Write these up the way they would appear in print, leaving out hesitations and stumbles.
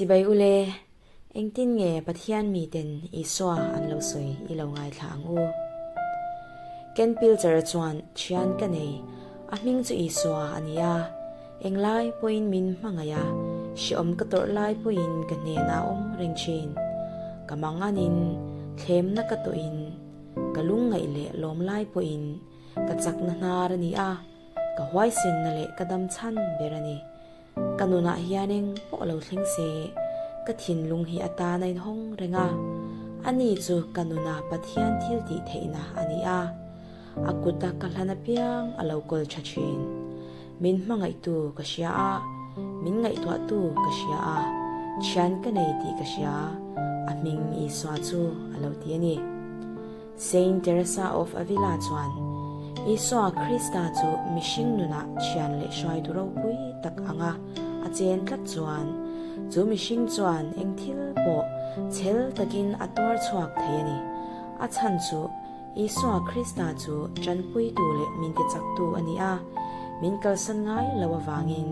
Chibai ule, engtin nge Pathian miten Isua an lo sawi i lo ngaithla ang u? Ken Pilcher chuan thian ka nei, a hming chu Isua a ni a, englai pawhin min hmangaih a, hreawm ka tawrh lai pawhin ka hnenah a awm reng thin. Ka manganin, thlemna ka tawhin, ka lungngaih leh lawm lai pawhin ka chakna hnar a ni a, ka huaisenna leh ka dam chhan ber a ni. Ka nunah hian eng pawh lo thleng se, ka thinlung hi a tan a inhawng reng a. Ani chu ka nuna Pathian thil tih theihna a ni a, a kuta ka hlan apiang a lo kawl tha thin. Min hmangaihtu ka hria a, min ngaihtuahtu ka hria a, thian ka nei tih ka hria, a hming Isua chu a lo ti a ni. Saint Teresa of Avila chuan, Isua Krista chu mihring nunah thian leh hruaitu ropui tak anga a chen tlat chuan, chu mihring chuan eng thil pawh chhel takin a tuar chhuak thei a ni. A chhan chu Isua Krista chu tanpuitu leh min tichaktu a ni a, min kalsan ngai lo avangin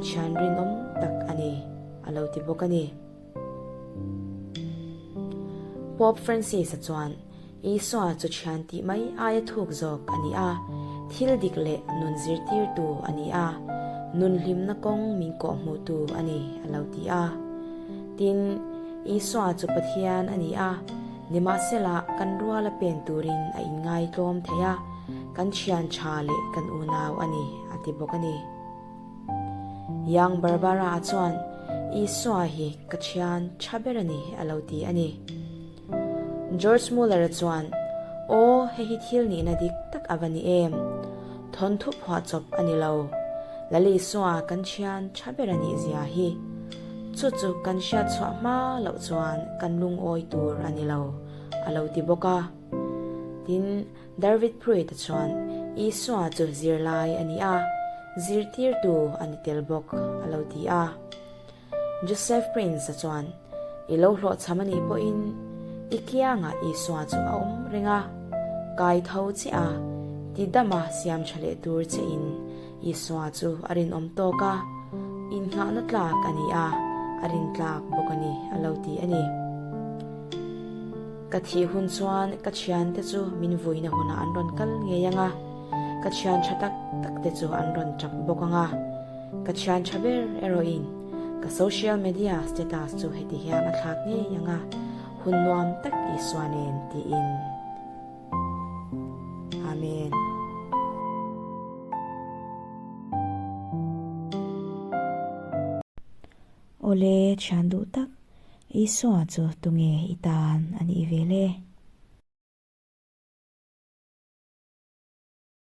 thian rinawm tak a ni, a lo ti bawk a ni. Pope Francis-a chuan Isua chu thian tih mai aia thuk zawk a ni a, thil dik leh nun zirtirtu a ni a, nun hlimna kawng min kawhhmuhtu a ni, a lo ti a. Tin, Isua chu Pathian a ni a, nimahsela kan ruala pen turin a inngai tlawm thei a, kan thian tha leh kan unau a ni, a ti bawk a ni. Young Barbara-a chuan, Isua hi ka thian tha ber a ni, a lo ti a ni. George Muller-a chuan, Aw, hei hi thil nihna dik tak a va ni em? Thawnthu phuahchawp a ni lo. Lal Isua kan thian tha ber a nih zia hi. Chu chu kan hriat chhuah hma loh chuan kan lungawi tur a ni lo, a lo ti bawk a. Tin, Darvid Pruitt-a chuan Isua chu zirlai a ni a, zirtirtu a ni tel bawk, a lo ti a. Joseph Prince-a chuan, I lo hlawhchham a nih pawhin i kiangah Isua chu a awm reng a, kai tho che a, ti dama siam tha leh tur chein Isua chu a rinawm tawk a, innghahna tlak a ni a, a rintlak bawk a ni, a lo ti a ni. Ka thih hun chuan ka thiante chu min vuina hunah an rawn kal ngei ang a, ka thian tha tak tak te chu an rawn tap bawk ang a. Ka thian tha ber erawhin ka social media status chu heti hian a thlak ngei ang a, Hun nuam tak Isua nen tiin. Amen. Awle thian duh tak Isua chu tunge i tan a nih ve le?